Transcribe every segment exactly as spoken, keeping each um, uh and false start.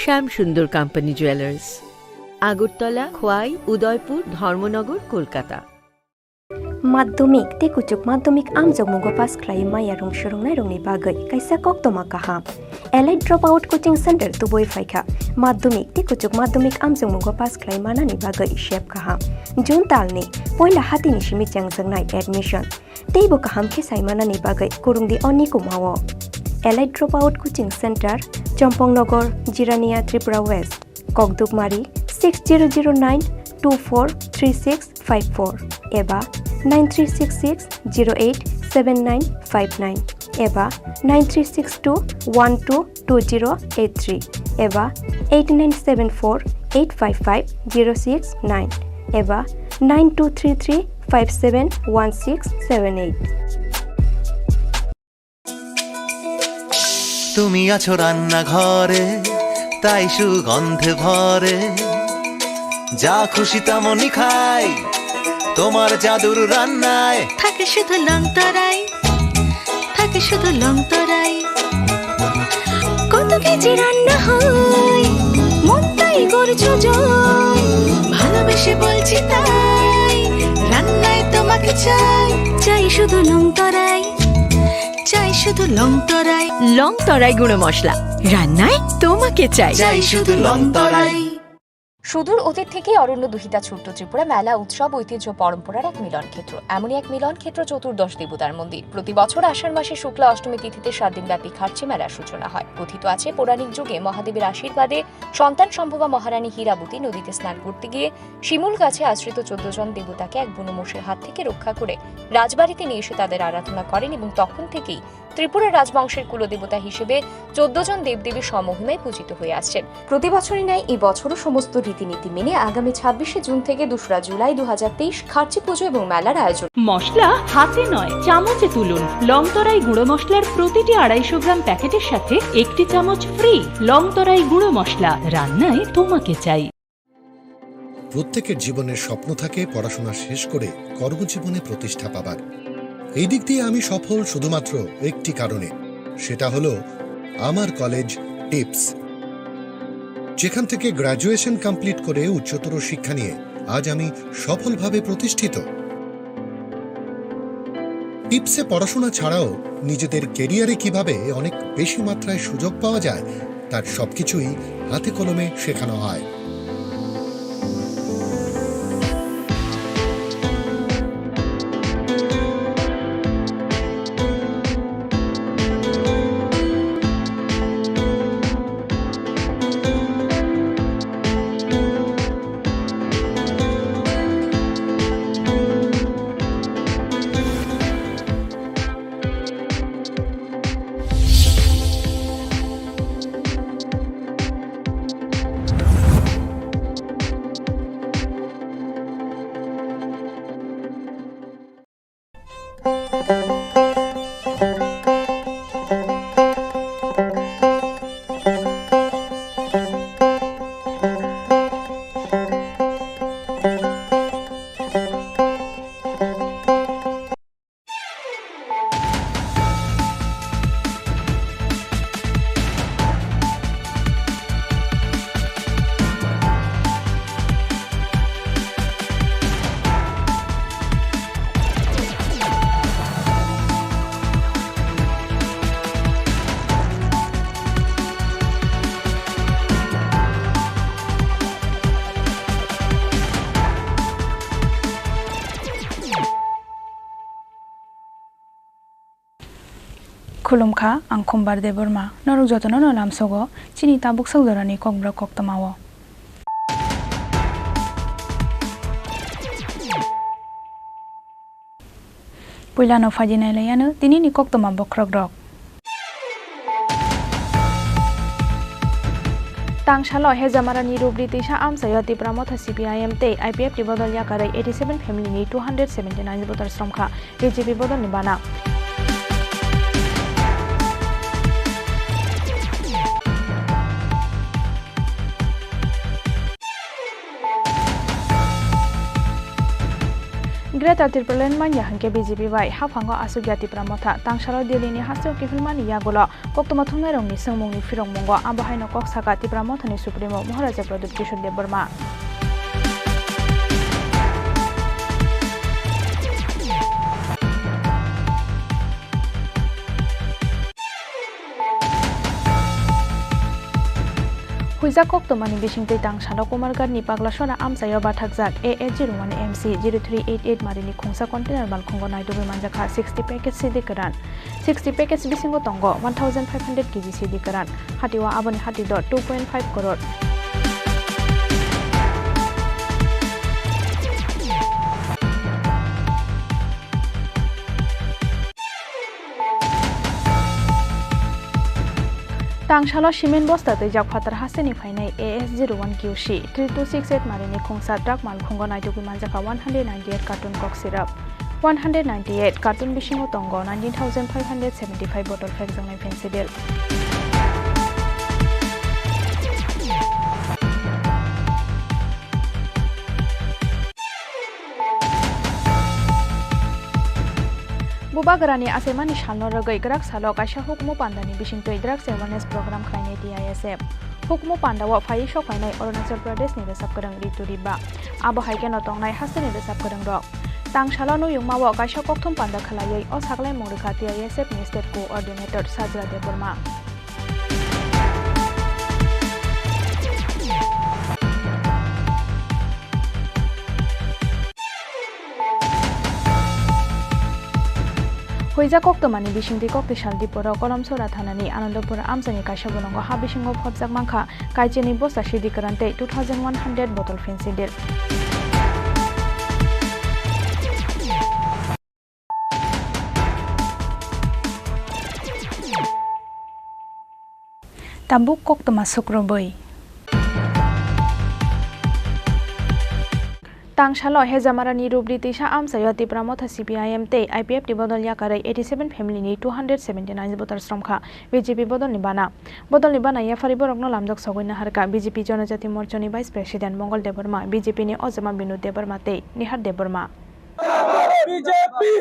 শ্যাম সুন্দর company jewellers, Agartala, খোয়াই, উদয়পুর, ধর্মনগর, Kolkata. Madhyamik tei kuchuk madhyamik amjokmungo pass khlai maya rung swrwngnairokni bagwi kaisa koktwma kaham. Elite Dropout Coaching Center tubui phaikha. Madhyamik tei kuchuk madhyamik amjokmungo pass khlai manani bagwi sep kaham. June talni poila hatini simi chengjaknai admission. Teibo kaham khe sai manani bagwi kwrwngdi o nikumao. Elite Dropout Coaching Center, Chompong Nogor, Jirania, Tripura West. Kokdukmari six zero zero nine two four three six five four eba nine three six six zero eight seven nine five nine eba nine three six two one two two zero eight three eba eight nine seven four eight five five zero six nine eba nine two three three five seven one six seven eight. তুমি আছো রান্নাঘরে, তাই সুগন্ধে ভরে। যা খুশি তেমনই খাই, তোমার জাদুর রান্নায়। থাকে শুধু লংতরাই, থাকে শুধু লংতরাই। কত কেজি রান্না হয়, মনটাই করছো জয়। ভালোবেসে বলছি তাই, রান্নায় তোমাকে চাই। চাই শুধু লংতরাই, চাই শুধু লংতরাই। লংতরাই গুঁড়ো মশলা, রান্নায় তোমাকে চাই। চাই শুধু লংতরাই। সুদূর অতীত থেকেই অরণ্য দুহিতা ছোট্ট ত্রিপুরা মেলা উৎসব ঐতিহ্য পরম্পরার এক মিলন ক্ষেত্র। এমনই এক মিলন ক্ষেত্র চতুর্দশ দেবতার মন্দির। প্রতি বছর আষাঢ় মাসে শুক্লা অষ্টমী তিথিতে সাত দিনব্যাপী খার্চি মেলার সূচনা হয়। কথিত আছে, পৌরাণিক যুগে মহাদেবের আশীর্বাদে সন্তান সম্ভবা মহারানী হীরাবতী নদীতে স্নান করতে গিয়ে শিমুল গাছে আশ্রিত চোদ্দ জন দেবতাকে এক বুনো মোষের হাত থেকে রক্ষা করে রাজবাড়িতে নিয়ে এসে তাদের আরাধনা করেন এবং তখন থেকেই ত্রিপুরা রাজবংশের কুলদেবতা হিসেবে চোদ্দ জন দেবদেবী স্বমহিমায় পূজিত হয়ে আসছেন। প্রতি বছরই ন্যায় এই বছরও সমস্ত রীতিনীতি মেনে আগামী ছাব্বিশে জুন থেকে দোসরা জুলাই দু হাজার তেইশ খার্চি পুজো এবং মেলার আয়োজন। মশলা হাতে নয়, চামচে তুলুন। লংতরাই গুঁড়ো মশলার প্রতিটি আড়াইশো গ্রাম প্যাকেটের সাথে একটি চামচ ফ্রি। লংতরাই গুঁড়ো মশলা, রান্নায় তোমাকে চাই। প্রত্যেকের জীবনের স্বপ্ন থাকে পড়াশোনা শেষ করে কর্মজীবনে প্রতিষ্ঠা পাবার। এই দিক দিয়ে আমি সফল শুধুমাত্র একটি কারণে, সেটা হলো আমার কলেজ টিপস, যেখান থেকে গ্র্যাজুয়েশন কমপ্লিট করে উচ্চতর শিক্ষা নিয়ে আজ আমি সফলভাবে প্রতিষ্ঠিত। টিপসে পড়াশোনা ছাড়াও নিজেদের ক্যারিয়ারে কিভাবে অনেক বেশি মাত্রায় সুযোগ পাওয়া যায়, তার সবকিছুই হাতে কলমে শেখানো হয়। Khulumkha, ang Khumbar Debbarma. Norok jotono no lamsogo chini tabuk sak jorani kokborok koktwmao. Puilano phaidi nailaiano tinini koktwma bokhorokrok. Tangsalo Hejamarani Rubri Teisa amchaio Tipra Motha C P I M tei I P F ni bodol yakarwi eighty seven family ni two hundred seventy nine voter sromkha. B J P bodolni bana. Greater Tipraland manya hwnkhe B J P bai haphango aswk ya Tipra Motha. Tangsalo Delhi ni hasteo kiphilmani yagulo koktwma thumnairokni swngmungni phirokmungo abo haino kok saka Tipra Mothani Supremo Maharaja Pradyut Kishore Debbarma. Huijak koktwmani bisingtwi tangsalo Kumarghat ni Paglasora amchaio bathakjak A S zero one M C zero three eight eight marini khungsa container malkhungo naitugwi manjakha sixty package sidi kwran. Sixty package bisingo tongo one thousand five hundred K G sidi kwran. Hatio aboni hati do two point five crore. Tangsalo cement bosta twijak phatar hasteni phainai A S zero one Q C three two six eight marini khungsa truck malkhungo naitugwi manjakha one hundred ninety-eight carton kok syrup. One hundred ninety-eight carton bisingo tongo nineteen thousand five hundred seventy-five bottle phekjaknai Phensedyl. Bubagrani achaimani salno rwgwi kwrak salo kaisa hukumu pandani bisingtwi drugs awareness program khlainai T I S F. Hukumu pandao phaiwi sokphainai Arunachal Pradeshni rwchap kwrwng Ritu Riba. Abo hai kheno tongnai hasteni rwchap kwrwngrok. Tangsalo nuyungmao kaisa kokthum panda khlaiwi o saklaimung rwkha T I S F ni state coordinator Sajla Debbarma. Huijak koktwmani bisingtwi koktwi sal Diporo Kolomsora thanani Anandapur amchaini kaisa bolongo ha bisingo phobjak mankha kaichini bosta sidi kwran tei two thousand one hundred bottle Phensedyl. Tabuk koktwma sukrubwi. Tangsalo Hejamarani Rubri Tisa amchaio Tipra Motha C P I M tei I P F ni bodol yakarwi eighty seven family ni two hundred seventy nine voters romkha B J P bodolni bana. Bodolni bana yapharwi borokno lamjak sogwi naharkha B J P Jonojati Morchani Vice President Mongol Debbarma, B J P ni Ojama Binod Debbarma tei Nihar Debbarma. BJP,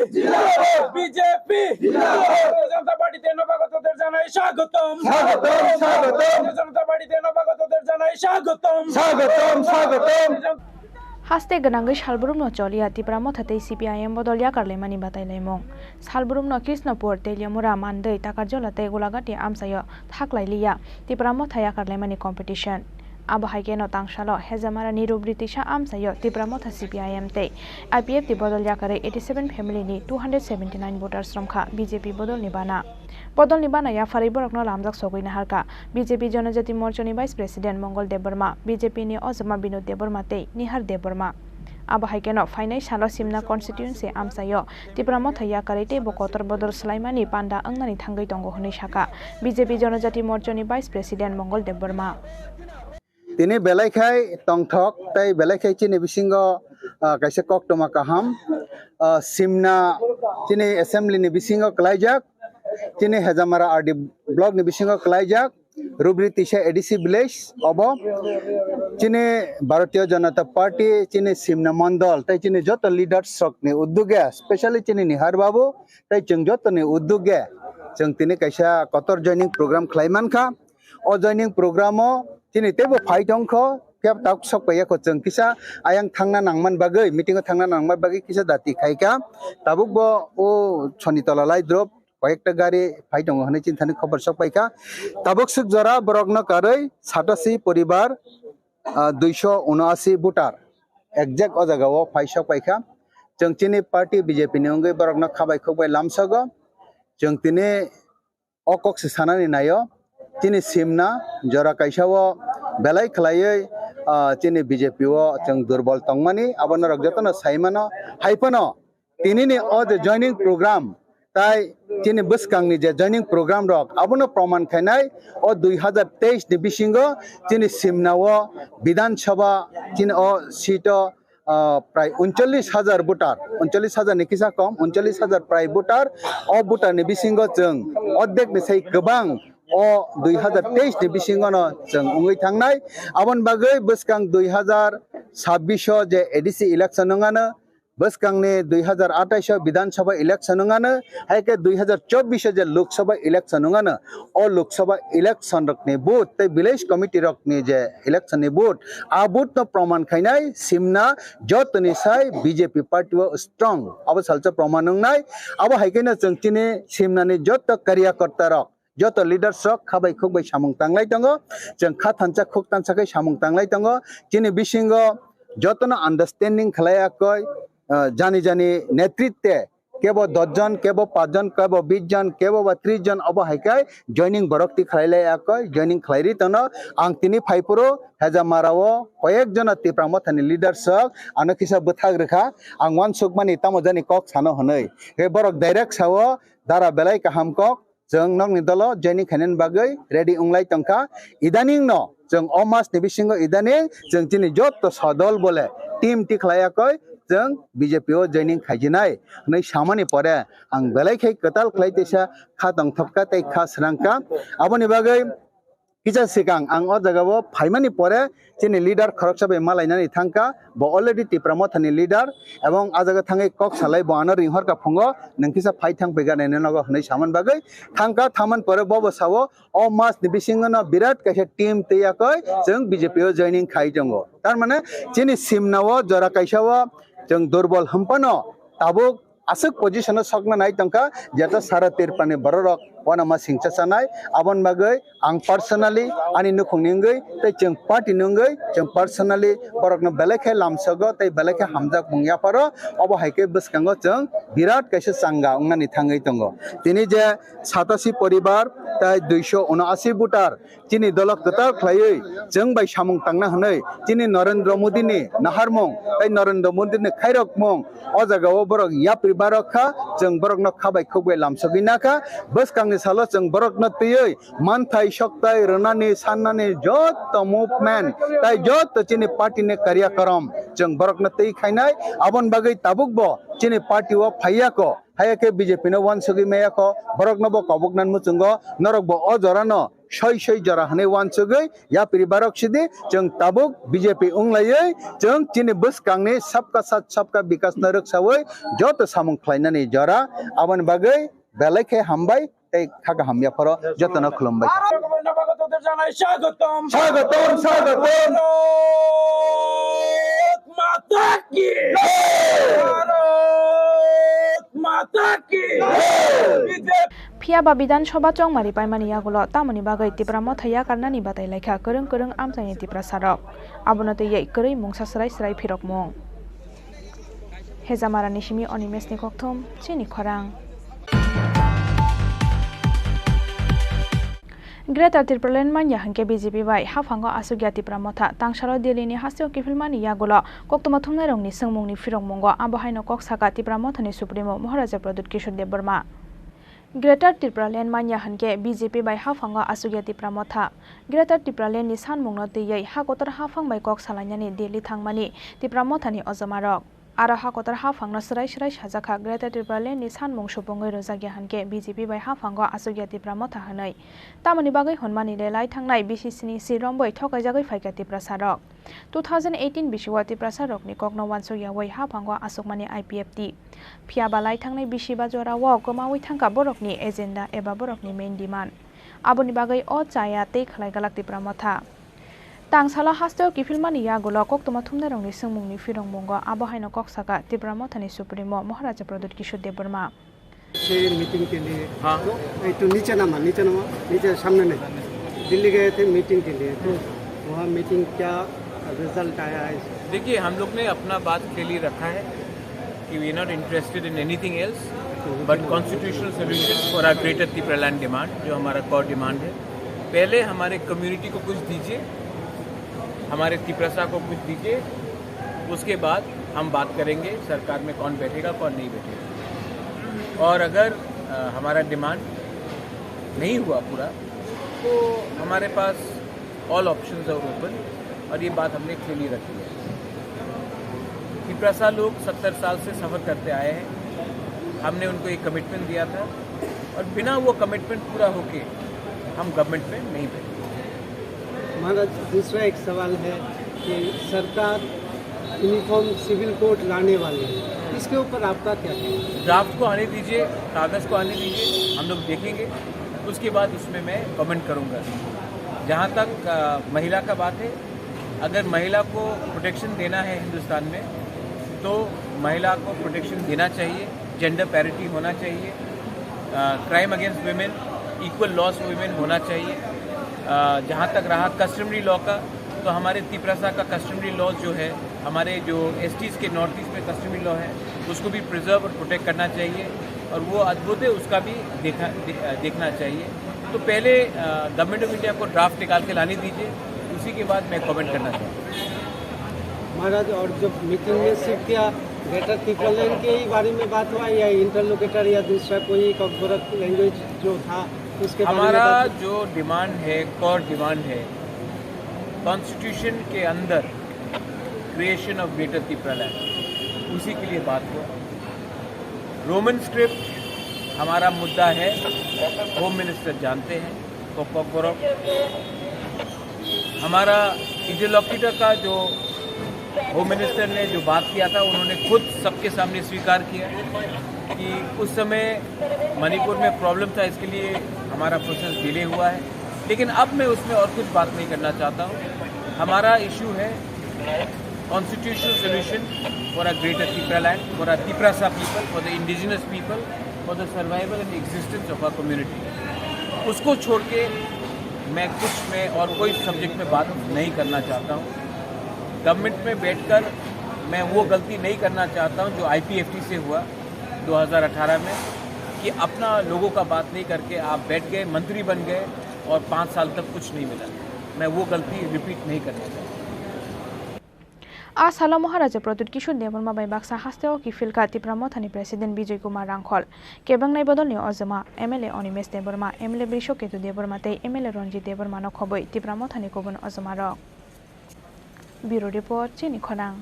BJP, ভারতীয় জনতা পার্টিতে নবাগতদের জানাই স্বাগতম। স্বাগতম, স্বাগতম। ভারতীয় জনতা পার্টিতে নবাগতদের জানাই স্বাগতম। স্বাগতম, স্বাগতম। Haste gwnangwi salbrumno choliya Tipra Motha tei C P I M bodol yakarlaimani batailaimung. Salbrumno Krishnapur, Teliamura, Mandwi, Takarjola tei Golagati amchaio thaklailiya Tipra Motha yakarlaimani competition. Abo hai kheno tangsalo Hejamarani Rubri Tisa amchaio Tipra Motha C P I M tei I P F ni bodol yakarwi eighty seven family ni two hundred seventy nine voters romkha B J P bodolni bana. Bodolni bana yapharwi borokno lamjak sogwi naharkha B J P Jonojati Morchani Vice President Mongol Debbarma, B J P ni Ojama Binod Debbarma tei Nihar Debbarma. Abo hai kheno phainai salo Simna constituency amchaio Tipra Motha yakarwi teibo kotor bodol swlaimani panda wngnani thangwi tongo hwnwi sakha B J P Jonojati Morchani Vice President Mongol Debbarma. Tini belai khai tongthok tei belai khai chini bisingo, ah, kaisa koktwma kaham, ah, Simna chini assembly ni bisingo kwlaijak, chini Hejamara R D block ni bisingo kwlaijak, Rubri Tisa A D C village obo chini Bharatiya Janata Party chini Simna Mandal tei chini joto leaders rok ni uduge, specially chini Nihar Babu tei chwng joto ni uduge chwng tini kaisa kotor joining program khlai mankha. O joining program o chini teibo phai tongkho, phiya tabuk sok paiya kho chwng kisa ayang thangna nangman bagwi, meeting o thangna nangman bagwi kisa dati khaikha. Tabuk bo o Sonitola Laidrop koyekta gari phai tongo hwnwi chini thani khobor sok paikha. Tabuk swk jora borokno karwi satasi poribar, ah, duiso unoasi voter exact o jaga o phai sok paikha. Chwng chini party B J P ni wngwi borokno khabai khukbai lamsogo. Chwng tini o kok se sanani naio, chini Simna jora kaisa o belai khwlaiwi, ah, chini B J P o chwng durbol tongmani, abo norok jotono sai mano. Hai phano tinini o je joining program, tai chini bwskangni je joining program rok, abono proman khainai o dui hazar teis ni bisingo chini Simna o Bidhan Sabha chini o seat o ah, prai uncholish hajar voter, uncholish hajar ni kisa kom, uncholish hajar prai voter, o voter ni bisingo chwng ordek ni sai kwbang o dui hazar teis ni bisingo no chwng wngwi thangnai. Aboni bagwi bwskang dui hazar sabbish o je A D C election wngano, bwskangni dui hazar atais o Bidhan Sabha election wngano, hai khe dui hazar chobbish o je Lok Sabha election wngano, o Lok Sabha election rokni vote tei village committee rokni je election ni vote, a vote no proman khainai simna jotoni sai B J P party o strong. Abo salsa proman wngnai. Abo hai khe no chwng chini simnani joto karyakarta rok, joto leaders rok kha bai khuk bai samung tanglai tongo. Chwng kha thansa khuk thansa khe samung tanglai tongo. Chini bisingo jotono understanding khlai akoi, ah, jani jani netritwe kebo dos jon, kebo panch jon, kebo bis jon, kebo ba tris jon obo hai khe joining borok ti khlai lai akoi, joining khlai ri tono. Ang tini phai phuru Hejamara o koyek jona Tipra Mothani leaders rok ano kisa bwthak rwkha. Ang uansuk mani tamo jani kok sano hwnwi. He borok direct sao, "Dara belai kaham kok, chwng nokni dolo joining khainani bagwi ready wnglai tongkha." Idaning no chwng o mas ni bisingo idaning chwng chini jotto sodol bole team ti khlai akoi chwng B J P o joining khaijinai hwnwi samani pore ang belai khai kwtal khlai teisa kha tongthokka tei kha srangkha. Aboni bagwi kisa swkang ang o jaga o phaimani pore chini leader khoroksa bai malainani thangkha, bo already Tipra Mothani leader, ebong a jaga thangwi kok salai bo ano ringhorkha phungo, "Nwng kisa phai thang phaikha nini nogo," hwnwi samani bagwi thangkha. Thamani pore bo bo sao, o mas ni bisingo no birat kaisa team twi yakoi chwng B J P o joining khai tongo. Tar mane chini simna o jora kaisa o chwng durbol hwnphano tabuk aswk position o sokna nai tongkha, jeta sara Tripura ni borok rok uanama singcha chanai. Aboni bagwi ang personally ani nukhung ni wngwi tei chwng party ni wngwi chwng personally borok no belai khe lamsogo tei belai khe hamjak mung yapharo. Obo hai khe bwskango chwng birat kaisa changa wngnani thangwi tongo. Tini je satasi poribar tei duiso unoasi voter chini dolo kwtal khlaiwi chwng bai samung tangna hwnwi chini Narendra Modi ni naharmung tei Narendra Modi ni khairokmung o jaga o borok yapri barok kha, chwng borok no kha bai khuk bai lamsogwi nakha. Bwskang ni salo chwng borok no twiwi manthai soktai rwnani sannani jotto movement tei jotto chini party ni karyakorom chwng borok no twi khainai. Aboni bagwi tabuk bo chini party o phaiya ko, haiya khe B J P no uansugwi maya ko, borok no bo kobok nan muchungo, norok bo o jora no soi soi jora hwnwi uansugwi yapri barok sidi chwng tabuk B J P wnglaiwi chwng chini bwskang ni sabka sat sabka bikas no rwksawi joto samung khlainani jora. Aboni bagwi belai khe hambai tei kha kaham yapharo jotono khulumbai. স্বাগতম, স্বাগতম, স্বাগতম। ভারত মাতা কি জয়। ভারত মাতা কি জয়। Phiya ba Bidhan Sabha chongmari paimani yagulo tamoni bagwi Tipra Motha yakarnani batai laikha kwrwng kwrwng amchaini Tiprasa rok. Abono twiwi kwrwi mungsa swrai swrai phirokmung. Hejamara ni simi Animesh ni kokthum, chini khorang. Greater Tipraland manya hwnkhe B J P bai haphango asukya Tipra Motha. Tangsalo Delhi ni hasteo kiphilmani yagulo koktwma thumnairokni swngmungni phirokmungo abo haino kok saka Tipra Mothani Supremo Maharaja Pradyut Kishore Debbarma. Greater Tipraland manya hwnkhe B J P bai haphango asukya Tipra Motha. Greater Tipraland ni sanmungno twiwi ha kotor haphang bai kok salainani Delhi thangmani Tipra Mothani ojomarok. Aro ha kotor haphangno swrai swrai sajakha Greater Tipraland ni sanmung supungwi rwjakya hwnkhe B J P bai haphango asukya Tipra Motha hwnwi. Tamoni bagwi hwnmani le lai thangnai bisi sini si romwi thokaijagwi phaikha Tiprasa rok. Two thousand eighteen bisio Tiprasa rokni kokno uansuk yaui haphango asukmani I P F T. Phiya ba lai thangnai bisi ba jorao kwmaui thangkha borokni agenda eba borokni main demand. Aboni bagwi o chaya tei khlai galak Tipra Motha. Tangsalo hasteo kiphilmani yagulo koktwma thumnairokni swngmungni phirokmungo abo haino kok saka Tipra Mothani Supremo Maharaja Pradyut Kishore Debbarma. से मीटिंग के लिए। हाँ। तो एक तो नीचे नामा, नीचे नामा, नीचे सामने नहीं। दिल्ली गए थे मीटिंग के लिए, तो वहाँ मीटिंग क्या रिजल्ट आया है? देखिए, हम लोग ने अपना बात clearly रखा है कि we are not interested in anything else but constitutional solutions for our greater Tipraland demand, जो हमारा कोर डिमांड है। पहले हमारे कम्युनिटी को कुछ दीजिए, हमारे तिप्रसा को कुछ दीजिए, उसके बाद हम बात करेंगे सरकार में कौन बैठेगा, कौन नहीं बैठेगा। और अगर, अ, हमारा डिमांड नहीं हुआ पूरा, तो हमारे पास all options are open, और ये बात हमने क्लियरली रखी है। तिप्रसा लोग सत्तर साल से सफ़र करते आए हैं, हमने उनको एक कमिटमेंट दिया था, और बिना वो कमिटमेंट पूरा होके हम गवर्नमेंट में नहीं बैठेंगे। महाराज, दूसरा एक सवाल है कि सरकार यूनिफॉर्म सिविल कोड लाने वाली है, इसके ऊपर आपका क्या कहना है? ड्राफ्ट को आने दीजिए, कागज़ को आने दीजिए, हम लोग देखेंगे, उसके बाद उसमें मैं कमेंट करूँगा। जहाँ तक अ, महिला का बात है, अगर महिला को प्रोटेक्शन देना है हिंदुस्तान में, तो महिला को प्रोटेक्शन देना चाहिए, जेंडर पैरिटी होना चाहिए, crime against women, equal laws women होना चाहिए। अ, जहाँ तक रहा कस्टमरी लॉ का, तो हमारे तिपरासा का कस्टमरी लॉ जो है, हमारे जो एसटीज के नॉर्थ ईस्ट में कस्टमरी लॉ है, उसको भी प्रिजर्व और प्रोटेक्ट करना चाहिए और वो अद्भुत है, उसका भी देखा दे, देखना चाहिए। तो पहले गवर्नमेंट ऑफ इंडिया को ड्राफ्ट निकाल के लाने दीजिए, उसी के बाद मैं कमेंट करना चाहूँगा। महाराज, और जब मीटिंग में शिफ्ट किया, ग्रेटर तिपरालैंड के ही बारे में बात हुआ या इंटरलोकेटर या दूसरा कोई कॉकबरक लैंग्वेज जो था उसके बारे में हमारा बात हुआ? जो डिमांड है, कोर डिमांड है, कॉन्स्टिट्यूशन के अंदर क्रिएशन ऑफ ग्रेटर तिपरालैंड, उसी के लिए बात हुआ। रोमन स्क्रिप्ट हमारा मुद्दा है, होम मिनिस्टर जानते हैं, कॉकबरक। हमारा इंटरलोकेटर का जो होम मिनिस्टर ने जो बात किया था, उन्होंने खुद सबके सामने स्वीकार किया कि उस समय मणिपुर में प्रॉब्लम था, इसके लिए हमारा प्रोसेस डिले हुआ है। लेकिन अब मैं उसमें और कुछ बात नहीं करना चाहता हूँ। हमारा इशू है constitutional solution for a greater Tipraland, for a Tiprasa people, for the indigenous people, for the survival and existence of our community। उसको छोड़ के मैं कुछ में और कोई सब्जेक्ट में बात नहीं करना चाहता हूँ। गवर्नमेंट में बैठकर मैं वो गलती नहीं करना चाहता हूँ जो आईपीएफटी से हुआ दो हज़ार अठारह में, कि अपना लोगों का बात नहीं करके आप बैठ गए, मंत्री बन गए और पाँच साल तक कुछ नहीं मिला। मैं वो गलती रिपीट नहीं करना चाहता। A salo Maharaja Pradyut Kishore Debbarma bai baksa hasteo kiphilkha Tipra Mothani President Bijoy Kumar Rangkhol, kebeng nai bodolni ojoma, M L A Animesh Debbarma, M L A Brisho Ketu Debbarma tei M L A Ranjit Debbarma no khobwi Tipra Mothani kubun ojoma rok. Bureau Report, Chini Khorang.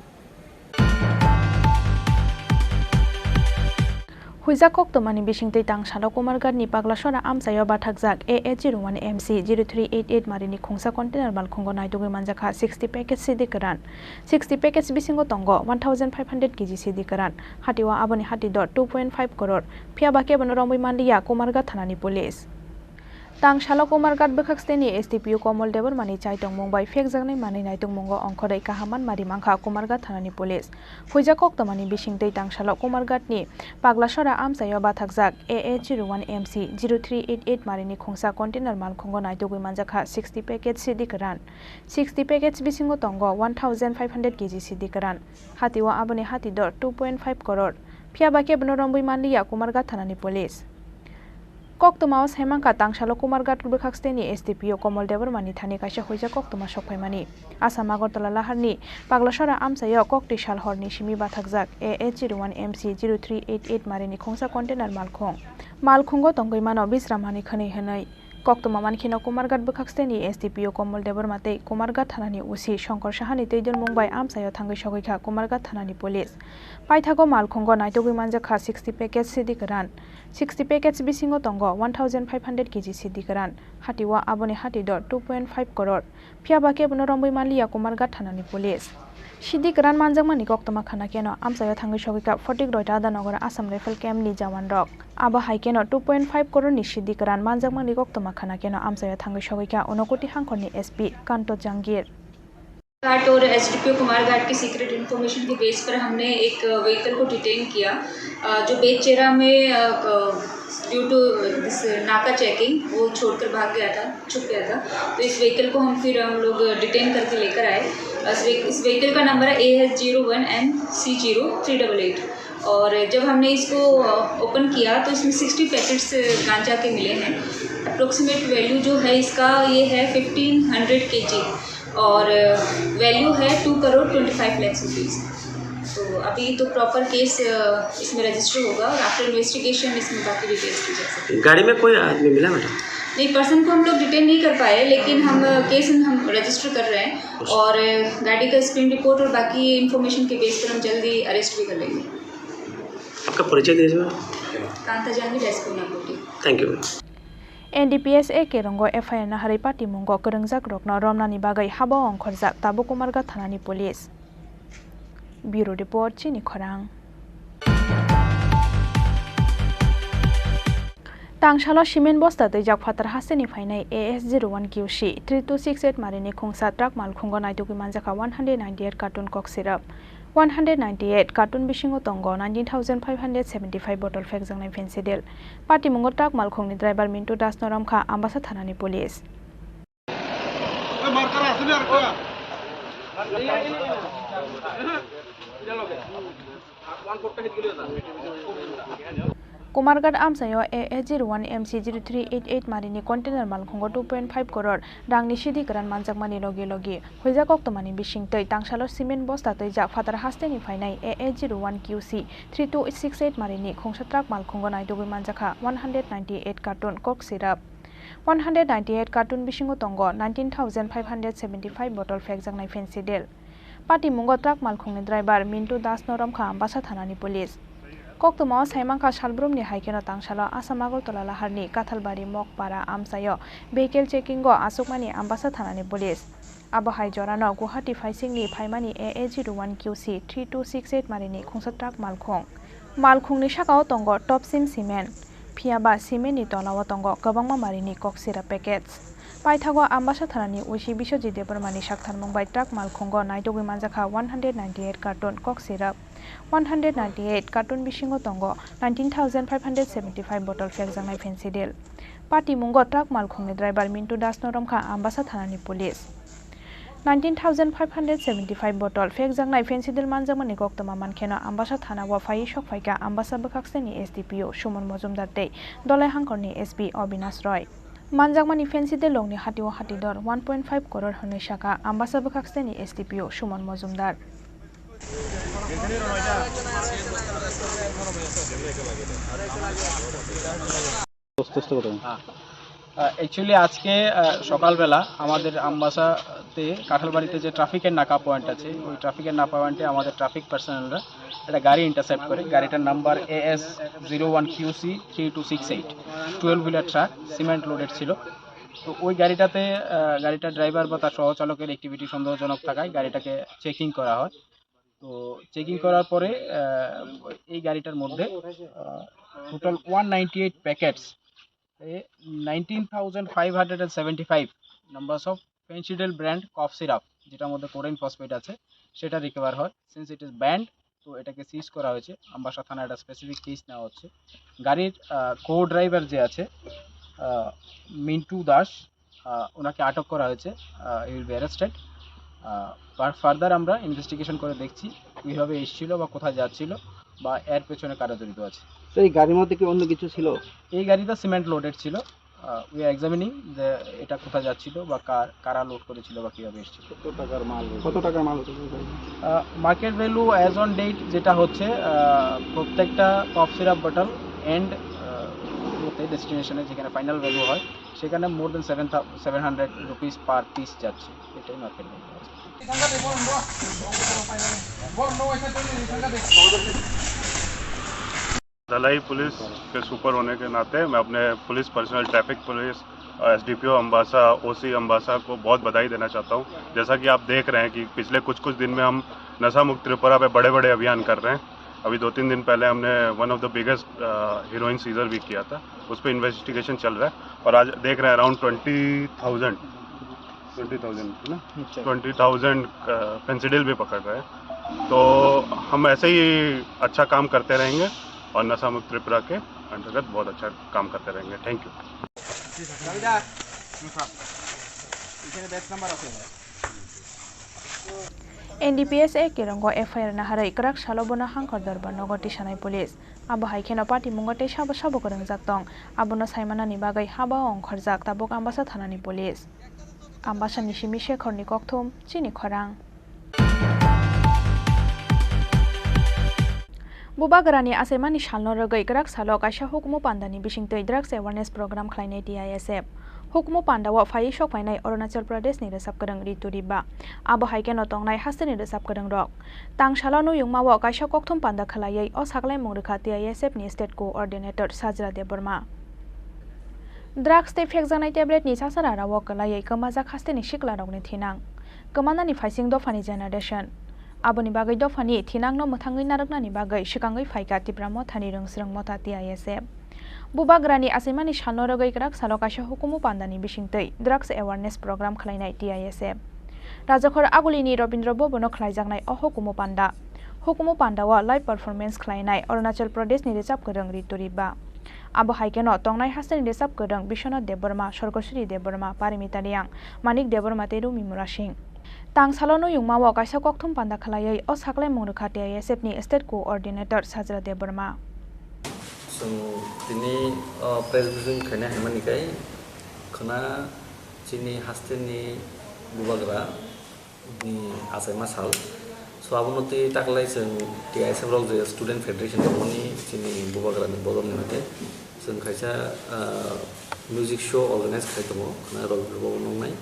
Huijak koktwmani bisingtwi tang salo Kumarghat ni Paglasora amchaio bathakjak A H zero one M C zero three eight eight marini khungsa container malkhungo naitugwi manjakha sixty package sidi kwran. Sixty package bisingo tongo one thousand five hundred K G sidi kwran. Hatio aboni hati dor two point five crore. Phiya ba kebono romwi manliya Kumarghat thanani police. Tang salo Kumarghat bwkhak steni S D P O Komol Debbarmani chai tongmung bai phekjaknai manwi naitokmungo ongkhorwi kaham manma rimangkha Kumarghat thanani police. Huijak koktwmani bisingtwi tang salo Kumarghatni Paglasora amchaio bathakjak A H zero one M C zero three eight eight marini khungsa container malkhungo naitugwi manjakha sixty package sidi kwran. Sixty package bisingo tongo one thousand five hundred K G sidi kwran. Hatio aboni hati dor two point five crore. Phiya ba kebono romwi manliya Kumarghat thanani police. Koktwmao saimankha tang salo Kumarghat bwkhak steni S D P O Komol Debbarmani thani kaisa huijak koktwma sokphaimani. Assam Agartala laharni Paglasora amchaio koktwi sal horni simi bathakjak A H zero one M C zero three eight eight marini khungsa container malkhung. Malkhungo tongwi mano bisramani khwnwi hwnwi. Koktwma mankheno Kumarghat bwkhak steni S D P O Komol Debbarma tei Kumarghat thanani O C Shankar Sahani twi donmung bai amchaio thangwi sogwikha Kumarghat thanani police. Paithago malkhungo naitugwi manjakha sixty package sidi kwran. Sixty package bisingo tongo one thousand five hundred K G sidi kwran. Hatio aboni hati dor two point five crore. Phiya ba kebono romwi manliya Kumarghat thanani police. Sidi kwran manjakmani koktwma khana keno amchaio thangwi sogwikha Photik Royta Adanagar Assam Rifle Camp ni jawan rok. Abo hai keno two point five crore ni sidi kwran manjakmani koktwma khana keno amchaio thangwi sogwikha Unakoti hangkhorni S P Kanto Jangir. घाट और एसडीपीओ कुमारघाट की secret information के बेस पर हमने एक व्हीकल को डिटेन किया, अ, जो बेचेरा में, अ, क-, ड्यू टू दिस नाका चेकिंग वो छोड़कर भाग गया था, छुप गया था। तो इस व्हीकल को हम फिर हम लोग डिटेन करके लेकर आए। इस व्ही-, इस व्हीकल का नंबर है A S zero one N C zero three double eight. और जब हमने इसको, अ, ओपन किया तो इसमें सिक्सटी पैकेट्स गांजा के मिले हैं। अप्रोक्सीमेट वैल्यू जो है इसका, ये है फिफ्टीन हंड्रेड केजी। और वैल्यू है टू करोड़ ट्वेंटी फ़ाइव लाख रुपीस। तो अभी तो प्रॉपर केस, अ, इसमें रजिस्टर होगा और आफ्टर इन्वेस्टिगेशन इसमें बाकी डिटेल्स दी जा सकती है। गाड़ी में कोई आदमी मिला, मैडम? नहीं, पर्सन को हम लोग डिटेन नहीं कर पाए, लेकिन हम, अ, केस हम रजिस्टर कर रहे हैं और, अ, गाड़ी का स्क्रीन रिपोर्ट और बाकी इन्फॉर्मेशन के बेस पर हम जल्दी अरेस्ट भी कर लेंगे। आपका परिचय दीजिए, ma'am. Kanta Jani, SP Unakoti. Thank you, ma'am. N D P S A Kerongo F I R naharwi patimungo kwrwngjakrokno romnani bagwi haba ongkhorjak tabuk Kumarghat thanani police. Bureau Report, Chini Khorang. Tangsalo cement bosta twijak phatar hasteni phainai A S zero one Q C three two six eight marini khungsa truck malkhungo naitugwi manjakha one hundred ninety-eight carton kok syrup. One hundred ninety-eight carton bisingo tongo nineteen thousand five hundred seventy-five bottle phekjaknai Phensedyl. Patimungo truck malkhungni driver Mintu Das no romkha Ambasa thanani police. Kumarghat amchaio A A zero one M C zero three eight eight marini container malkhungo two point five crore rangni sidi kwran manjakmani logi logi huijak koktwmani bisingtwi tangsalo cement bosta twijak phatar hasteni phainai A A zero one Q C three two six eight marini khungsa truck malkhungo naitugwi manjakha one hundred ninety-eight carton kok syrup. One hundred ninety-eight carton bisingo tongo nineteen thousand five hundred seventy-five bottle phekjaknai Phensedyl. Patimungo truck malkhungni driver Mintu Das no romkha Ambasa thanani police. Koktwmao saimankha salbrumni haikheno tangsalo Assam Agartala laharni Kathalbari Mokpara amchaio vehicle checkingo achukmani Ambasa thanani police. Abo hai jorano Guwahati phaisingni phaimani A A zero one Q C three two six eight marini khungsa truck malkhung. Malkhungni sakao tongo Topsim Cement, phiyaba cementni tolao tongo kwbangma marini kok syrup packets. Paithago Ambasa thanani oisi Biswajit Debbarmani saktharmung bai truck malkhungo naitugwi manjakha one hundred ninety-eight carton kok syrup. One hundred ninety-eight carton bisingo tongo nineteen thousand five hundred seventy-five bottle phekjaknai Phensedyl. Patimungo truck malkhungni driver Mintu Das no romkha Ambasa thanani police. Nineteen thousand five hundred seventy-five bottle phekjaknai Phensedyl manjakmani koktwma mankheno Ambasa thanao phaiwi sokphaikha Ambasa bwkhakseni S D P O Suman Mojumdar tei Dolai Hangkhorni S P Obinash Roy. Manjakmani Phensedyl rokni hatio hatidor one point five crore hwnwi sakha Ambasa bwkhakseni S D P O Suman Mojumdar. Actually আজকে আহ, সকালবেলা আমাদের আমবাসাতে কাঁঠালবাড়িতে যে ট্রাফিকের নাকা পয়েন্ট আছে, ওই ট্রাফিকের নাকা পয়েন্টে আমাদের ট্রাফিক পার্সোনালরা একটা গাড়ি ইন্টারসেপ্ট করে। গাড়িটার number A S zero one Q C three two six eight, twelve wheeler truck, cement loaded ছিল। তো ওই গাড়িটাতে আহ, গাড়িটার ড্রাইভার বা তার সহচালকের অ্যাক্টিভিটি সন্দেহজনক থাকায় গাড়িটাকে চেকিং করা হয়। তো চেকিং করার পরে আহ, এই গাড়িটার মধ্যে total one ninety eight packets, nineteen thousand five hundred and seventy five numbers of Phensedyl brand cough syrup, যেটার মধ্যে কোডাইন ফসফেট আছে, সেটা রিকভার হয়। সিন্স ইট ইজ ব্যান্ড, তো এটাকে সিজ করা হয়েছে। আমবাসা থানা একটা স্পেসিফিক কেস নেওয়া হচ্ছে। গাড়ির কো ড্রাইভার যে আছে আহ, মিন্টু দাস, আহ, ওনাকে আটক করা হয়েছে। He will be arrested. Further আমরা ইনভেস্টিগেশন করে দেখছি কিভাবে এসেছিল বা কোথায় যাচ্ছিল বা এর পেছনে কারা জড়িত আছে। তো এই গাড়ির মধ্যে কি অন্য কিছু ছিল? এই গাড়িটা সিমেন্ট লোডেড ছিল। উই আর এক্সামিনিং যে এটা কোথায় যাচ্ছিল বা কার, কারা লোড করেছিল বা কিভাবে এসেছিল। কত টাকার মাল হতো? Market value as on date যেটা হচ্ছে আহ, প্রত্যেকটা কফ সিরাপ বটল এন্ড ডেস্টিনেশনে যেখানে ফাইনাল ভ্যালু হয়, সেখানে more then seven, seven hundred rupees per piece যাচ্ছে। এটাই মার্কেট ভ্যালু। दलाई पुलिस के सुपर होने के नाते मैं अपने police personnel, traffic police, SDPO Ambassa, OC Ambassa को बहुत बधाई देना चाहता हूँ। जैसा कि आप देख रहे हैं कि पिछले कुछ कुछ दिन में हम नशा मुक्त त्रिपुरा पे बड़े बड़े अभियान कर रहे हैं। अभी दो तीन दिन पहले हमने one of the biggest heroin seizure भी किया था, उस पर इन्वेस्टिगेशन चल रहा है। और आज देख रहे हैं around twenty thousand, twenty thousand है ना, ट्वेंटी थाउजेंड फेंसिडिल भी पकड़ रहे हैं। तो हम ऐसे ही अच्छा काम करते रहेंगे और नशा मुक्त त्रिपुरा के अंतर्गत बहुत अच्छा काम करते रहेंगे। Thank you. এনডিপিএস এক কিরঙ্গো FIR naharwi kwrak salo bono Hangkhor Dorbar nogo tisanai police. Abo hai kheno patimungo tei sabo sabo kwrwngjak tong, abono saimanani bagwi haba-o ongkhorjak tabuk Ambasa thanani police. Ambasani simi Shekhorni kokthum, chini khorang. Bubagrani achaimani salno rwgwi kwrak salo kaisa hukumu pandani bisingtwi drugs awareness program khlainai T I S F. Hukumu pandao phaiwi sokphainai Arunachal Pradeshni rwchapkwrwng Ritu Riba. Abo hai kheno tongnai hasteni rwchapkwrwngrok. Tangsalo nuyungmao kaisa kokthum panda khwlaiwi o saklaimung rwkha T I S F ni state coordinator Sajra Debbarma. Drugs tei phekjaknai tablet ni chasararao kwlaiwi kwmajak hasteni siklarokni thinang. Kwmanani phaising dophani generation. Aboni bagwi dophani thinangno mwthangwi narwknani bagwi swkangwi phaikha Tipra Mothani rwngsrwng motha T I S F. Bubagrani achaimani salno rwgwi kwrak salo kaisa hukumu pandani bisingtwi drugs awareness program khlainai T I S F. Rajakhor Agulini Rabindra Bhabono khlaijaknai o hukumu panda. Hukumu pandao live performance khlainai Arunachal Pradeshni rwchap kwrwng Ritu Riba. Abo hai kheno tongnai hasteni rwchap kwrwng Biswanath Debbarma, Sorgoswri Debbarma, Parimita Reang, Manik Debbarma tei Rumi Murasing. Tang salo nuyungmao kaisa kokthum panda khlaiwi o saklaimung rwkha T I S F ni State Coordinator Sajra Debbarma. Chwng tini, o, press briefing khaina hwnmani khai khwna chini hasteni bubagra ni achaima sal. So, abono twi taklai chwng T I S F rok je Student Federation tongmani chini bubagrani bodolni hwnkhe chwng kaisa, ah, music show organize khai tongo, khwna rok rok nungnai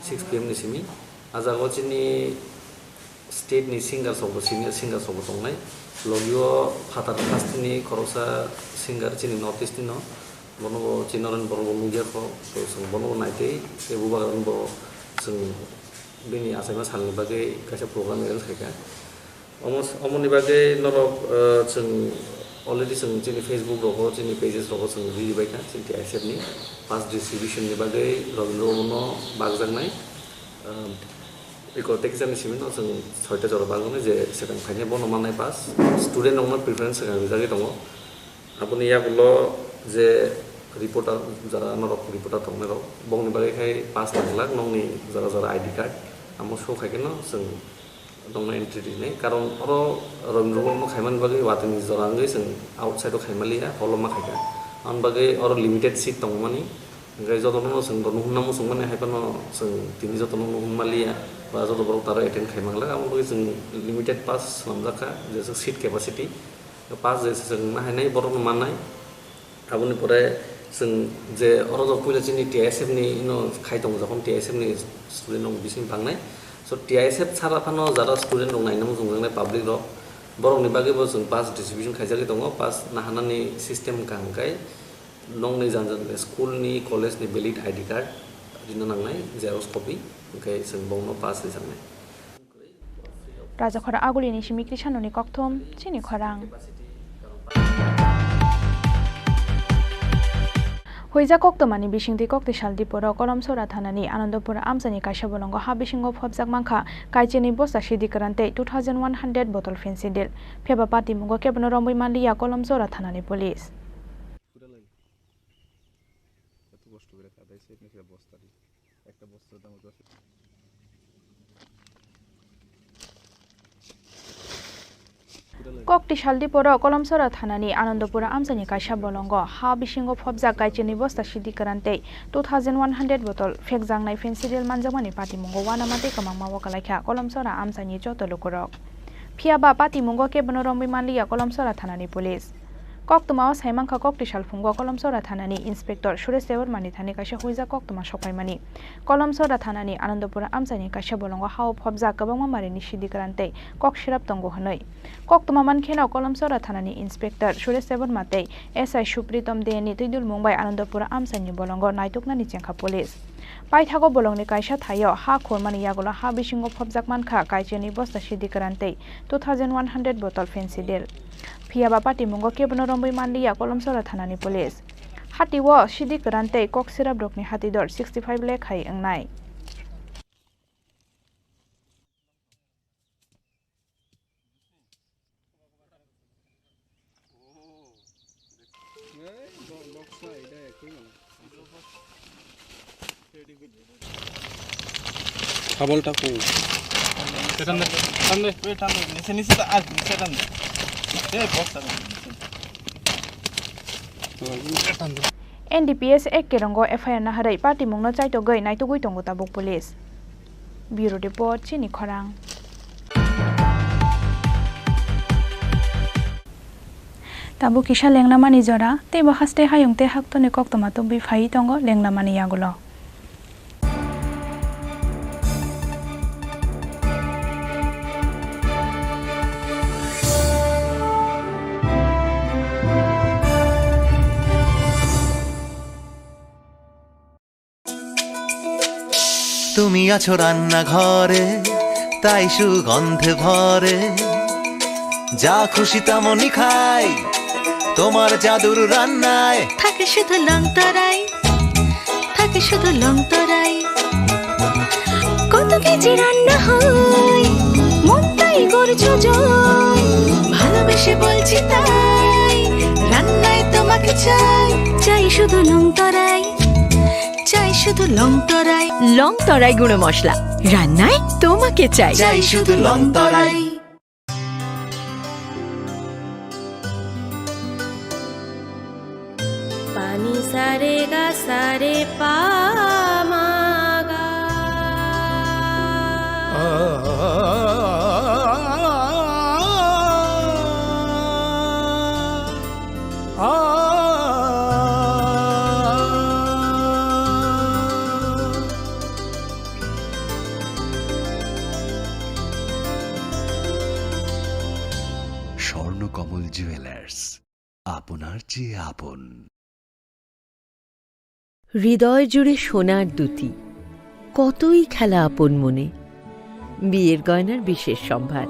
six P M ni simi. Ah jaga o chini state ni singer rok bo, senior singer rok bo tongnai. Logio phatar hasteni khoroksa singer chini North East ni no, bono bo chini norok borok bo nukya kho, to chwng bono bo naitwi tei bubagrano bo chwng bini achaima salni bagwi kaisa program arrange khaikha. Omo, omoni bagwi norok, eh, chwng already chwng chini Facebook rogo, chini pages rogo chwng riri baikha, chini T I S F ni first distribution ni bagwi Rabindra Bhabono bakjaknai. Eh, eko tei kisa ni simi no chwng soita jora bakjaknai je second phainai bono mannai pass. Student rokno preference swkang rijagwi tongo. Aboni yagulo je reporter, jara norok reporter tongnai rok, bongni bagwi khai pass nang glak, nokni jara jara I D card, amo show khai kheno chwng nokno entry rinai. Karon oro Rabindra Bhabono khaimani bagwi watini jora wngwi chwng outside o khaimaliya, hall o ma khaikha. Aboni bagwi oro limited seat tongmani, hwnkhe jotono chwng rwnu hwnna muchungmani hai phano chwng tini jotono hwnmaliya, ba joto borok taro attend khai manglak, aboni bagwi chwng limited pass swnamjak kha, je seat capacity. Pass je se chwng nahainai borokno mannai. Aboni pore chwng je oro jok puila chini T I S F ni ino khai tongo, jokhon T I S F ni student rok bising bangnai. So T I S F sara phano jara student rok naina muchungjak nai public rok. Borok ni bagwi bo chwng pass distribution khaijagwi tongo. Pass nahanani system wngkha hwnkhe nokni jang jang school ni, college ni valid I D card rina nangnai, xerox copy, hwnkhe chwng bongno pass rijaknai. Rajakhor Agulini simi Krishanoni kokthum, chini khorang. Huijak koktwmani bisingtwi Koktisal Diporo Kolomsora thanani Anandapur amchaini kaisa bolongo ha bisingo phobjak mankha kaichini bosta sidi kwran tei two thousand one hundred bottle Phensedyl. Phiya ba patimungo kebono romwi manliya Kolomsora thanani police. Koktisal Diporo Kolomsora thanani Anandapura amchaini kaisa bolongo ha bisingo phobjak kaichini bosta sidi kwran tei two thousand one hundred bottle phekjaknai Phensedyl manjakmani patimungo uanama tei kwmangma o kwlaikha Kolomsora amchaini joto lukurok. Phiya ba patimungo kebono romwi manliya Kolomsora thanani police. Koktwmao saimankha Koktisal phungo Kolomsora thanani Inspector Suresh Debbarmani thani kaisa huijak koktwma sokphaimani. Kolomsora thanani Anandapura amchaini kaisa bolongo hao phobjak kwbangma marini sidi kwran tei kok sirap tongo hwnwi. Koktwma mankheno Kolomsora thanani Inspector Suresh Debbarma tei S I Supritom Deni twidulmung bai Anandapura amchaini bolongo naituknani chengkha police. Paithago bolongni kaisa thaio ha khormani yagulo ha bisingo phobjak mankha kaichini bosta sidi kwran tei two thousand one hundred bottle Phensedyl. Phiya ba patimungo kebono romwi manliya Kolomsora thanani police. Hatio sidi kwran tei kok siraprokni hati dor sixty five lakh hai wngnai. Habol taku. Tam de, tam de. Nise, nise ta, ah, nise tam de. Eh, box tam de. N D P S ek kerongo F I R naharwi patimungno chaitogwi naitugwi tongo tabuk police. Bureau Report, chini khorang. Tabuk kisa lengnamani jora, teibo haste hayung tei haktoni koktwma tubui phaiwi tongo lengnamani yagulo. তুমি আছো রান্নাঘরে, তাই সুগন্ধে ভরে। যা খুশি তেমনই খাই, তোমার জাদুর রান্নায় থাকে শুধু লং তরাই, থাকে শুধু লং তরাই। কত কেজি রান্না হয়, মন তাই করছো জয়। ভালোবেসে বলছি তাই, রান্নায় তোমাকে চাই, চাই শুধু লং তরাই, চাই শুধু লং তরাই। লং তরাই গুঁড়ো মশলা, রান্নায় তোমাকে চাই। চাই শুধু Longtharai. Pani sa re ga sa re pa ma ga. Swarnakamal jewellers, আপনার চেয়ে আপন। হৃদয় জুড়ে সোনার দুতি, কতই খেলা আপন মনে। বিয়ের গয়নার বিশেষ সম্ভার।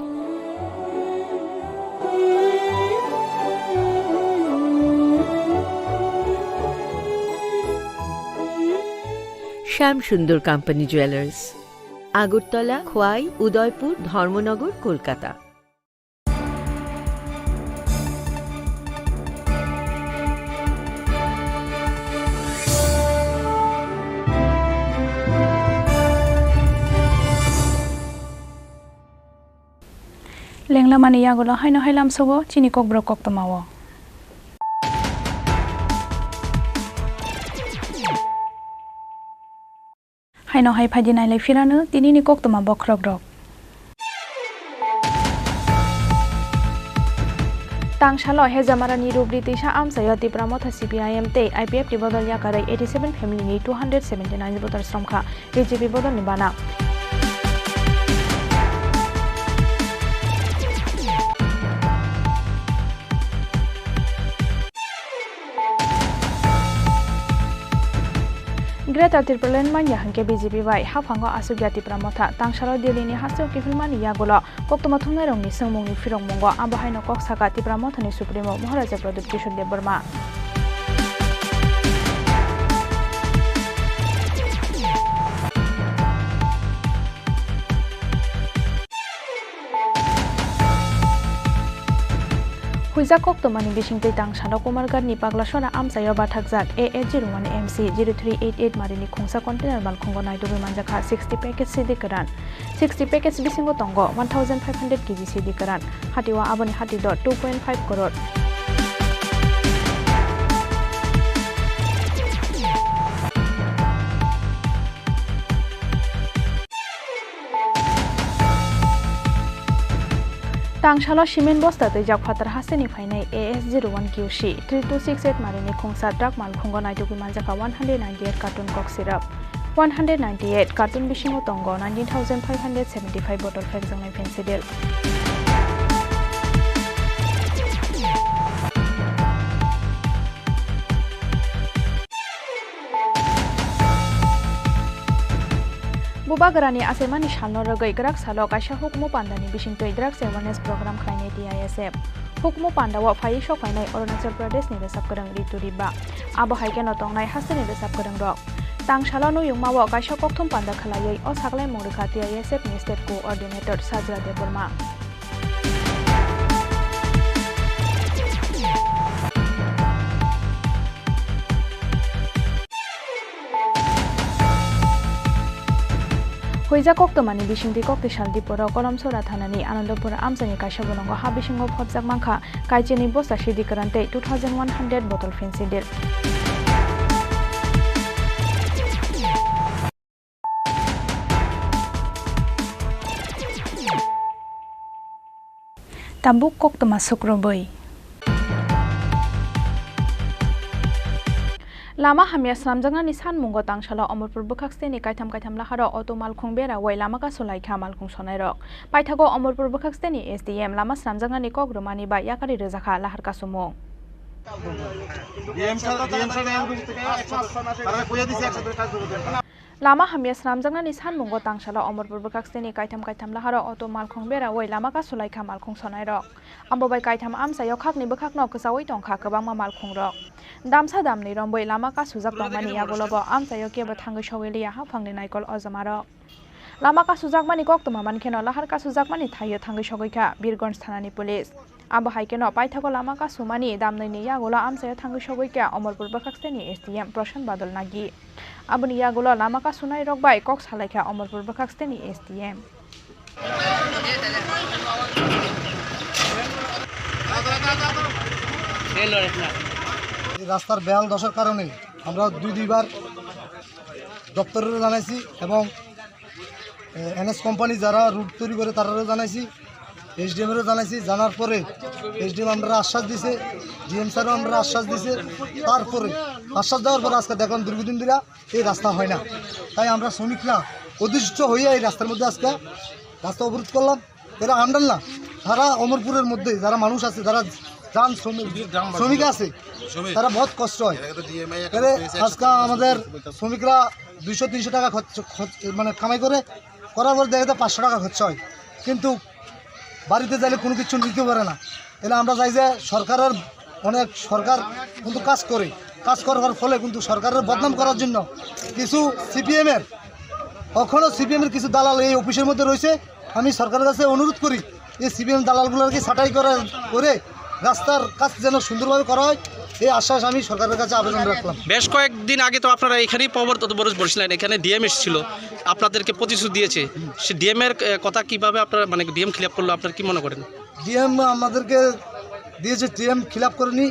শ্যাম সুন্দর কোম্পানি জুয়েলার্স, আগরতলা, খোয়াই, উদয়পুর, ধর্মনগর, Kolkata. Lenglamani yagulo haino hai lamsogo chini kokborok koktwmao. Haino hai phaidi nailai phirano tinini koktwma bokhorokrok. Tangsalo Hejamarani Rubri Teisa amchaio Tipra Motha C P I M tei I P F ni bodol yakarwi eighty seven family ni two hundred seventy nine voter sromkha B J P bodolni bana. Greater Tipraland manya hwnkhe B J P bai haphango aswkya Tipra Motha, tangsalo Delhi ni hasteo kiphilmani yagulo koktwma thumnairokni swngmungni phirokmungo abo haino kok saka Tipra Mothani Supremo Maharaja Pradyut Kishore Debbarma. Huijak koktwmani bisingtwi tangsalo Kumarghatni Paglasora amchaio bathakjak A S zero one M C zero three eight eight marini khungsa container malkhungo naitugwi manjakha sixty package sidi kwran. Sixty package bisingo tongo one thousand five hundred K G sidi kwran. Hatio aboni hati dor two point five crore. Tangsalo cement bosta twijak phatar hasteni phainai A S zero one Q C three two six eight marini khungsa truck malkhungo naitugwi manjakha one hundred ninety eight carton kok sirap. One hundred ninety eight carton bisingo tongo nineteen thousand five hundred seventy five bottle phekjaknai Phensedyl. Bubagrani achaimani salno rwgwi kwrak salo kaisa hukumu pandani bisingtwi drugs awareness program khlainai T I S F. Hukumu pandao phaiwi sokphainai Arunachal Pradeshni rwchap kwrwng Ritu Riba. Abo hai kheno tongnai hasteni rwchap kwrwngrok. Tangsalo Nuyungmao kaisa kokthum panda khlaiwi o saklaimung rwkha T I S F ni state coordinator Sajra Debbarma. Huijak koktwmani bisingtwi kokti sal Diporo Kolomsora thanani Anandapur amchaini kaisa bolongo ha bisingo phobjak mankha kaichini bosta sidi kwran tei two thousand one hundred bottle Phensedyl. Tabuk koktwma sukrubwi. Lama hamya swnamjaknani sanmungo tangsalo Omorpur bwkhak steni kaitham kaitham laharo auto malkhung berawi lama kasu laikha malkhung sonairok. Paithago Omorpur bwkhak steni S D M lama swnamjaknani kok rwmani bai yakari rwjakha lahar kasumung. Lama hamya swnamjaknani sanmungo tangsalo Omorpur bwkhak sini kaitham kaitham laharo auto malkhung berawi lama kasulaikha malkhung sonairok. Abo bai kaitham amchaio khakni bwkhakno kwchaui tongkha kwbangma malkhungrok. Damsa damni romwi lama kasujak tongmani yagulobo amchaio kebo thangwi sogwi liya haphangni naikol ojomarok. Lama kasujakmani koktwma mankheno lahar kasujakmani thaio thangwi sogwikha Birgonj thanani police. Abo hai kheno paithago lama kasumani damnwini yagulo amchaio thangwi sogwikha Omorpur bwkhakseni S D M Prashant Badal Nagi. Aboni yagulo lama kasunai rok bai kok salaikha Omorpur bwkhakseni S D M. এই রাস্তার বেহাল দশার কারণে আমরা দুই দুইবার দপ্তরেরও জানাইছি এবং এনএস কোম্পানি যারা রুট তৈরি করে তারারও জানাইছি, এসডিএম এরও জানাইছি। জানার পরে এসডিএম আমরা আশ্বাস দিছে, ডিএম স্যারও আমরা আশ্বাস দিছে। তারপরে আশ্বাস দেওয়ার পরে আজকে দেখলাম দীর্ঘদিন ধরে এই রাস্তা হয় না। তাই আমরা শ্রমিকরা অতিষ্ঠ হয়ে এই রাস্তার মধ্যে আজকে রাস্তা অবরোধ করলাম। এরা আমরাল না, সারা অমরপুরের মধ্যে যারা মানুষ আছে, যারা যান শ্রমিক, শ্রমিক আছে, তারা বহুত কষ্ট হয়। এরা আজকে আমাদের শ্রমিকরা দুইশো তিনশো টাকা খরচ, খরচ, মানে কামাই করে, করার পর দেখা যায় পাঁচশো টাকা খরচা হয়, কিন্তু বাড়িতে যাইলে কোনো কিছু নিতে পারে না। তাহলে আমরা চাই যে সরকারের, অনেক সরকার কিন্তু কাজ করে, কাজ করার ফলে কিন্তু সরকারের বদনাম করার জন্য কিছু সিপিএম এর, এখনো সিপিএম এর কিছু দালাল এই অফিসের মধ্যে রয়েছে। আমি সরকারের কাছে অনুরোধ করি, এই সিপিএম দালালগুলোকে ছাঁটাই করা, করে রাস্তার কাজ যেন সুন্দরভাবে করা হয়, এই আশ্বাস আমি সরকারের কাছে আবেদন রাখলাম। বেশ কয়েকদিন আগে তো আপনারা এখানেই পথ অবরোধ বসেছিলেন, এখানে ডিএম এসেছিল, আপনাদেরকে প্রতিশ্রুতি দিয়েছে। সে ডিএম এর, এ, কথা কিভাবে আপনারা, মানে, ডিএম খিলাফ করলো, আপনারা কি মনে করেন? ডিএম আমাদেরকে দিয়েছে, ডিএম খিলাফ করেনি।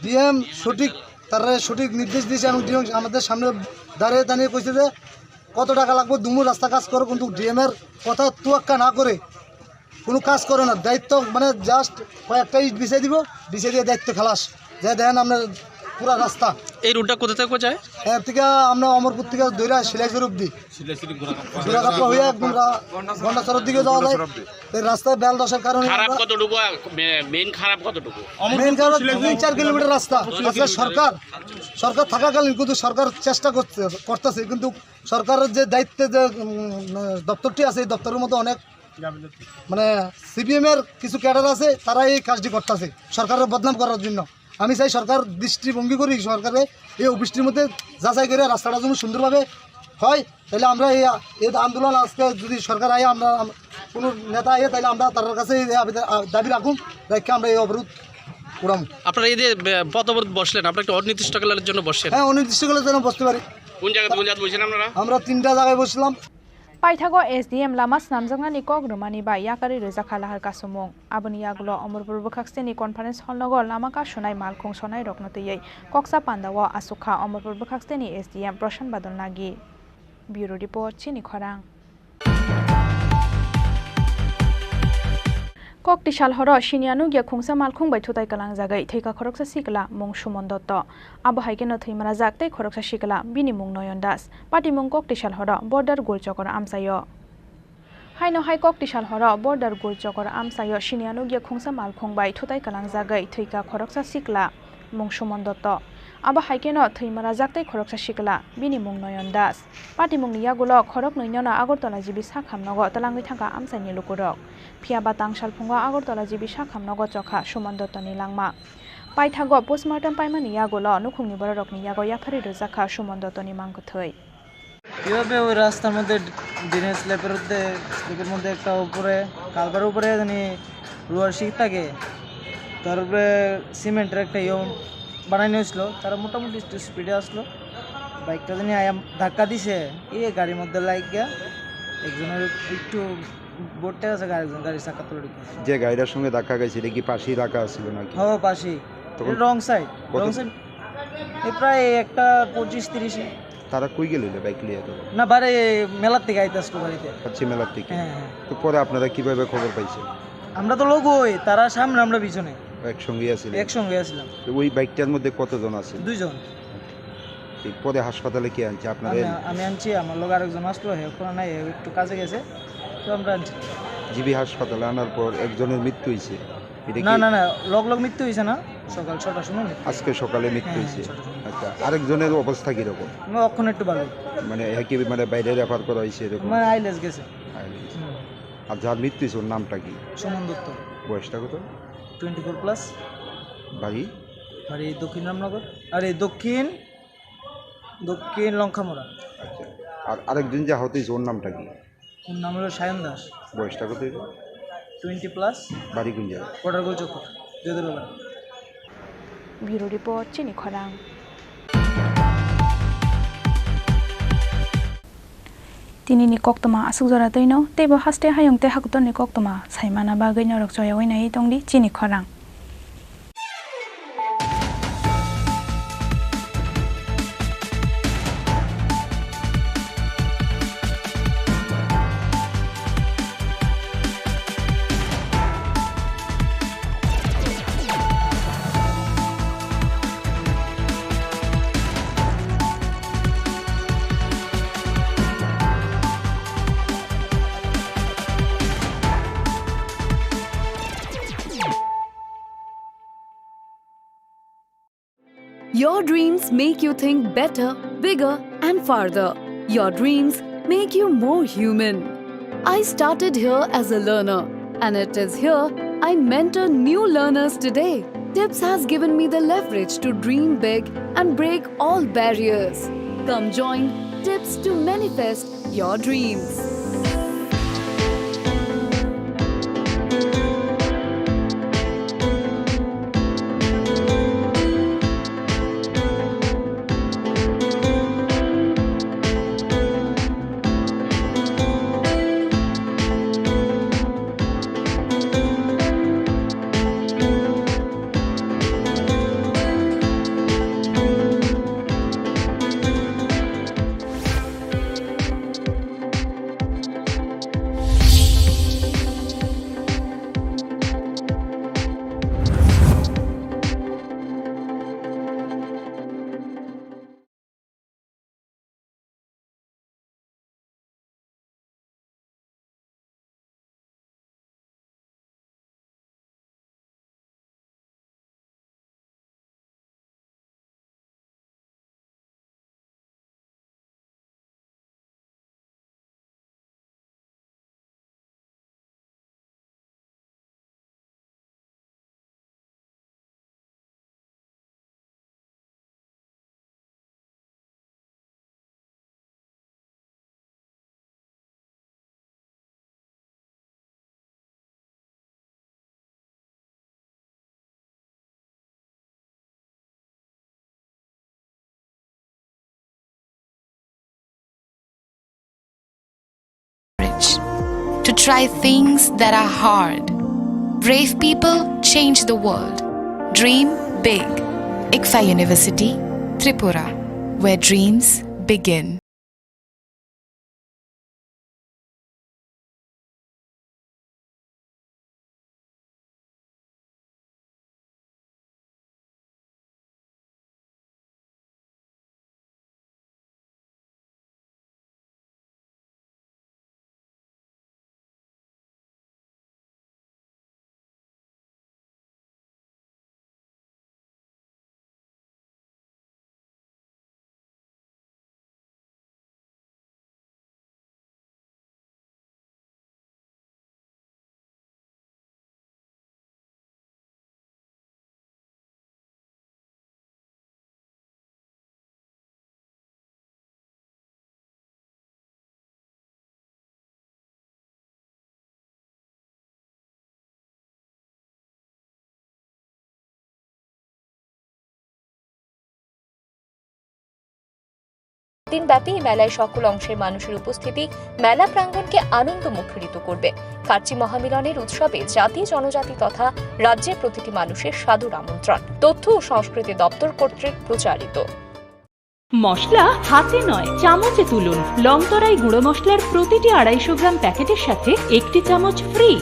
ডিএম সঠিক, তারা সঠিক নির্দেশ দিয়েছে এবং ডিএম আমাদের সামনে দাঁড়িয়ে দাঁড়িয়ে কইছে যে কত টাকা লাগবে, দুমু রাস্তা কাজ করো, কিন্তু ডিএম এর কথা তোয়াক্কা না করে কোনো কাজ করে না। দায়িত্ব মানে জাস্ট কয়েকটা ইট বিছাই দিব, বিছাই দিয়ে দায়িত্ব খালাস। যে দেখেন আপনার পুরা রাস্তা। এই রুটটা কোথা থেকে যায়? এর থেকে আমরা অমরপুর থেকে দৈরা সিলাইজোর অব্দি। সিলাইজোর অব্দি। ঘোড়াকাপ্পা হয়ে একদম রা-, গন্ডাছড়ার দিকে যাওয়া যায়। এই রাস্তায় বেল দশার কারণে খারাপ আমরা কতটুকু? মে-, মেইন খারাপ কতটুকু? মেইন খারাপ তিন চার কিলোমিটার রাস্তা। আজকে সরকার, সরকার থাকাকালীন কিন্তু সরকার চেষ্টা করছে, করতেছে, কিন্তু সরকারের যে দায়িত্বে যে, উম, দপ্তরটি আছে, এই দপ্তরের মধ্যে অনেক মানে সিপিএম এর কিছু ক্যাডার আছে, তারা এই কাজটি করতেছে সরকারের বদনাম করার জন্য। আমি চাই সরকার দৃষ্টিভঙ্গি করি, সরকারে এই অফিসটির মধ্যে যাচাই করে রাস্তাটা যেন সুন্দরভাবে হয়, তাহলে আমরা এই, এই আন্দোলন আজকে যদি সরকার আয়, আমরা আম-, কোনো নেতা আয়, তাহলে আমরা তার কাছে এই আবেদন, আ, দাবি রাখুন, রেখে আমরা এই অবরোধ উড়াম। আপনারা এই যে, এ, পথ অবরোধ বসলেন, আপনারা একটা অনির্দিষ্টকালের জন্য বসছেন? হ্যাঁ, অনির্দিষ্টকালের জন্য বসতে পারি। কোন জায়গা, কোন জায়গা বলছেন আপনারা? আমরা তিনটা জায়গায় বসলাম। Paithago S D M lama swnamjaknani kok rwmani bai yakarwi rwjakha lahar kasumung. Aboni yagulo Omorpur bwkhakseni conference hall nogo lama kasunai malkhung sonai rokno twiwi koksa pandao aswkkha Omorpur bwkhakseni S D M Prashant Badal Nagi. Bureau Report, Chini Khorang. Koktisal horo siniya nukya khungsa malkhung bai thutai kalangjagwi thwikha khoroksa sikla mung Suman Dotto. Abo hai kheno thwimara jak tei khoroksa sikla bini mung Noyon Das. Patimung Koktisal horo border Gulchokor amchaio. Haino hai Koktisal horo border Gulchokor amchaio siniya nukya khungsa malkhung bai thutai kalangjagwi thwikha khoroksa sikla mung Suman Dotto. Abo hai kheno thwimara jak tei khoroksa sikla bini mung Noyon Das. Patimungni yagulo khoroknwinono Agartala G B sakham nogo twlangwi thangkha amchaini lukurok. Phiya ba tang salphungo Agartala G B sakham nogo chokha Suman Dottoni langma. Paithago postmortem paimani yagulo nukhungni bororokni yago yapharwi rwjakha Suman Dottoni mangkwthwi. কিভাবে ওই রাস্তার মধ্যে ড্রেনেজ স্ল্যাবের মধ্যে, স্ল্যাবের মধ্যে একটা উপরে, কালভার উপরে জানি রোয়ার শিক থাকে, তার উপরে সিমেন্টের একটা ইয়ে বানানো হয়েছিল। তারা মোটামুটি একটু স্পিডে আসলো, বাইকটা জানি আয়া ধাক্কা দিছে, এই গাড়ির মধ্যে লাগিয়া একজনের একটু বোর্ডটা আছে, গাড়ি, গাড়ির চাকা তুলে ঢুকে। যে গাড়িটার সঙ্গে ধাক্কা খাইছে, এটা কি পাশেই রাখা ছিল নাকি? হ্যাঁ, পাশেই। তখন রং সাইড, কত রং সাইড। এই প্রায় একটা পঁচিশ তিরিশ। তারা কই গেল এটা বাইক লইয়া তো? না, বাড়ি মেলার থেকে আইতে আসলো বাড়িতে। আচ্ছা, মেলার থেকে। হ্যাঁ, হ্যাঁ। তো পরে আপনারা কিভাবে খবর পাইছেন? আমরা তো লোক ওই, তারা সামনে, আমরা পিছনে। একসঙ্গে আছিলেন? একসঙ্গে আছিলাম। তো ওই বাইকটার মধ্যে কতজন আছে? দুইজন। এই পরে হাসপাতালে কে আনছে? আপনারা আমি, এন- আমি আনছি, আমার লোক আরেকজন আসলো, হে ওখানে নাই, হে একটু কাজে গেছে, তো আমরা আনছি। জিবি হাসপাতালে আনার পর একজনের মৃত্যু হয়েছে, এটা না, কি? না, না, লগ লগ মৃত্যু হয়েছে না, সকাল ছটার সময় মৃত্যু। আজকে সকালে মৃত্যু হ্যাঁ, হয়েছে। ছটার সময়। আচ্ছা। আরেকজনের অবস্থা কিরকম? না, অখন একটু ভালো। মানে, একে মানে বাইরে রেফার করা হয়েছে এরকম? মানে, আইলেস গেছে। আইলেস। হুম। আর যার মৃত্যু হয়েছে, ওর নামটা কি? সুমন দত্ত। বয়সটা কত? Twenty four plus. বাড়ি? বাড়ি দক্ষিণ রামনগর, আরে, দক্ষিণ, দক্ষিণ লঙ্কামোড়া। আচ্ছা। আর আরেকজন যে আহত হয়েছে, ওর নামটা কি? ওর নাম হলো সায়ন দাস। বয়সটা কত হইব? Twenty plus. বাড়ি কোন জায়গায়? কোটারগোল চক্কর, দেদুরবাজার। Bureau report, Chini Khorang. Tini ni koktwma aswk jora twino, teibo haste hayung tei hakutor ni koktwma saimana bagwi norok choyawi naiwi tongdi Chini Khorang. Your dreams make you think better, bigger, and farther. Your dreams make you more human. I started here as a learner, and it is here I mentor new learners today. Tips has given me the leverage to dream big and break all barriers. Come join Tips to manifest your dreams. Courage to try things that are hard. Brave people change the world. Dream big. ICFAI University, Tripura, where dreams begin. দিনব্যাপী এই মেলায় সকল অংশের মানুষের উপস্থিতি মেলা প্রাঙ্গণকে আনন্দ মুখরিত করবে। কাচ্চি মহামিলনের উৎসবে জাতি, জনজাতি তথা রাজ্যের প্রতিটি মানুষের সাদর আমন্ত্রণ। তথ্য ও সংস্কৃতি দপ্তর কর্তৃক প্রচারিত। মশলা হাতে নয়, চামচে তুলুন। লংতরাই গুঁড়ো মশলার প্রতিটি আড়াইশো গ্রাম প্যাকেটের সাথে একটি চামচ ফ্রি।